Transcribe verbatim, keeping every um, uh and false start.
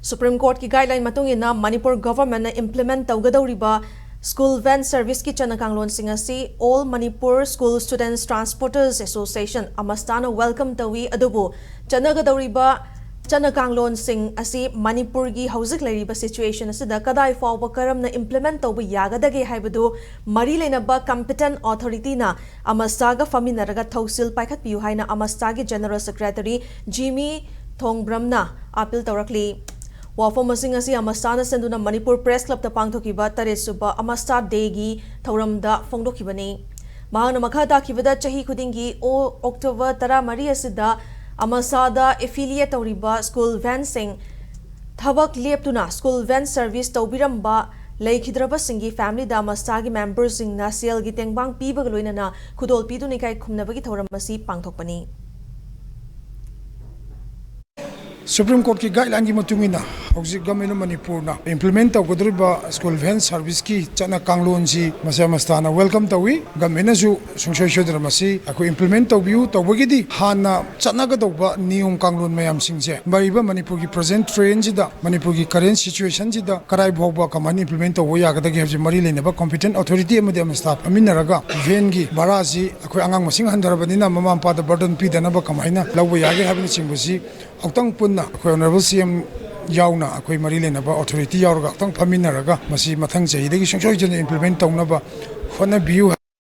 Supreme Courtꯀꯤ guideline ꯃꯇꯨꯡ ꯏꯟꯅ Manipur governmentꯅ implement ꯇꯧꯒꯗꯧꯔꯤꯕ school van serviceꯀꯤ ꯆꯠꯅ ꯀꯥꯡꯂꯣꯟꯁꯤꯡ ꯑꯁꯤ All Manipur School Students Transporters Association, ꯑꯃꯁꯇꯥꯅ welcome ꯇꯧꯏ꯫ ꯑꯗꯨꯕꯨ ꯆꯠꯅꯒꯗꯧꯔꯤꯕ ꯆꯠꯅ ꯀꯥꯡꯂꯣꯟꯁꯤꯡ ꯑꯁꯤ ꯃꯅꯤꯄꯨꯔꯒꯤ ꯍꯧꯖꯤꯛ ꯂꯩꯔꯤꯕ situation ꯑꯁꯤꯗ ꯀꯗꯥꯏ ꯐꯥꯎꯕ ꯀꯔꯝꯅ implement ꯇꯧꯕ ꯌꯥꯒꯗꯒꯦ ꯍꯥꯏꯕꯗꯨ ꯃꯔꯤ ꯂꯩꯅꯕ competent authorityꯅ ꯑꯃꯁꯇꯥꯒ ꯐꯝꯃꯤꯟꯅꯔꯒ ꯊꯧꯁꯤꯜ ꯄꯥꯏꯈꯠꯄꯤꯌꯨ ꯍꯥꯏꯅ ꯑꯃꯁꯇꯥꯒꯤ General Secretary ꯖꯤꯃꯤ ꯊꯣꯡꯕ꯭ꯔꯝꯅ appeal ꯇꯧꯔꯛꯂꯤ꯫ ꯋꯥꯐꯝ ꯑꯁꯤꯡ ꯑꯁꯤ ꯑꯃꯁꯇꯥꯅ ꯁꯤꯟꯗꯨꯅ ꯃꯅꯤꯄꯨꯔ Press Clubꯇ ꯄꯥꯡꯊꯣꯛꯈꯤꯕ ꯇꯔꯦꯠ ꯁꯨꯕ ꯑꯃꯁꯇꯥ Dayꯒꯤ ꯊꯧꯔꯝꯗ ꯐꯣꯡꯗꯣꯛꯈꯤꯕꯅꯤ꯫ ꯃꯍꯥꯛꯅ ꯃꯈꯥ ꯇꯥꯈꯤꯕꯗ, ꯆꯍꯤ ꯈꯨꯗꯤꯡꯒꯤ ꯑꯣ-, October ꯇꯔꯥꯃꯔꯤ ꯑꯁꯤꯗ ꯑꯃꯁꯇꯥꯗ affiliate ꯇꯧꯔꯤꯕ school vanꯁꯤꯡ ꯊꯕꯛ ꯂꯦꯞꯇꯨꯅ school van service ꯇꯧꯕꯤꯔꯝꯕ ꯂꯩꯈꯤꯗ꯭ꯔꯕꯁꯤꯡꯒꯤ familyꯗ ꯑꯃꯁꯇꯥꯒꯤ memberꯁꯤꯡꯅ ꯁꯦꯜꯒꯤ ꯇꯦꯡꯕꯥꯡ ꯄꯤꯕꯒ ꯂꯣꯏꯅꯅ ꯈꯨꯗꯣꯜ ꯄꯤꯗꯨꯅ ꯏꯀꯥꯏ ꯈꯨꯝꯅꯕꯒꯤ ꯊꯧꯔꯝ ꯑꯁꯤ ꯄꯥꯡꯊꯣꯛꯄꯅꯤ꯫ Supreme Courtꯀꯤ guidelineꯒꯤ ꯃꯇꯨꯡ ꯏꯟꯅ ꯍꯧꯖꯤꯛ Government of ꯃꯅꯤꯄꯨꯔꯅ implement ꯇꯧꯒꯗꯧꯔꯤꯕ school van serviceꯀꯤ ꯆꯠꯅ ꯀꯥꯡꯂꯣꯟꯁꯤ ꯃꯁꯤ ꯑꯃꯁꯇꯥꯅ welcome ꯇꯧꯏ꯫ Governmentꯅꯁꯨ ꯁꯨꯡꯁꯣꯏ ꯁꯣꯏꯗꯅ ꯃꯁꯤ ꯑꯩꯈꯣꯏ implement ꯇꯧꯕꯤꯌꯨ꯫ ꯇꯧꯕꯒꯤꯗꯤ ꯍꯥꯟꯅ ꯆꯠꯅꯒꯗꯧꯕ ꯅꯤꯌꯣꯝ ꯀꯥꯡꯂꯣꯟ ꯃꯌꯥꯝꯁꯤꯡꯁꯦ ꯂꯩꯔꯤꯕ ꯃꯅꯤꯄꯨꯔꯒꯤ present trendꯁꯤꯗ, ꯃꯅꯤꯄꯨꯔꯒꯤ current situationꯁꯤꯗ ꯀꯗꯥꯏ ꯐꯥꯎꯕ ꯀꯃꯥꯏꯅ implement ꯇꯧꯕ ꯌꯥꯒꯗꯒꯦ ꯍꯥꯏꯕꯁꯤ ꯃꯔꯤ ꯂꯩꯅꯕ competent authority ꯑꯃꯗꯤ ꯑꯃꯁꯇꯥ ꯐꯝꯃꯤꯟꯅꯔꯒ vanꯒꯤ ꯚꯔꯥꯁꯤ ꯑꯩꯈꯣꯏ ꯑꯉꯥꯡ ꯃꯁꯤꯡ ꯍꯟꯊꯔꯕꯅꯤꯅ ꯃꯃꯥ ꯃꯄꯥꯗ burden ꯄꯤꯗꯅꯕ ꯀꯃꯥꯏꯅ ꯂꯧꯕ ꯌꯥꯒꯦ ꯍꯥꯏꯕꯅꯆꯤꯡꯕꯁꯤ ꯑꯃꯨꯛꯇꯪ ꯄꯨꯟꯅ ꯑꯩꯈꯣꯏ Honourable CM ꯌꯥꯎꯅ ꯑꯩꯈꯣꯏ ꯃꯔꯤ ꯂꯩꯅꯕ authority ꯌꯥꯎꯔꯒ ꯑꯃꯨꯛꯇꯪ ꯐꯝꯃꯤꯟꯅꯔꯒ ꯃꯁꯤ ꯃꯊꯪ ꯆꯍꯤꯗꯒꯤ ꯁꯨꯡꯁꯣꯏ ꯁꯣꯏꯗꯅ implement ꯇꯧꯅꯕ ꯍꯣꯠꯅꯕꯤꯌꯨ꯫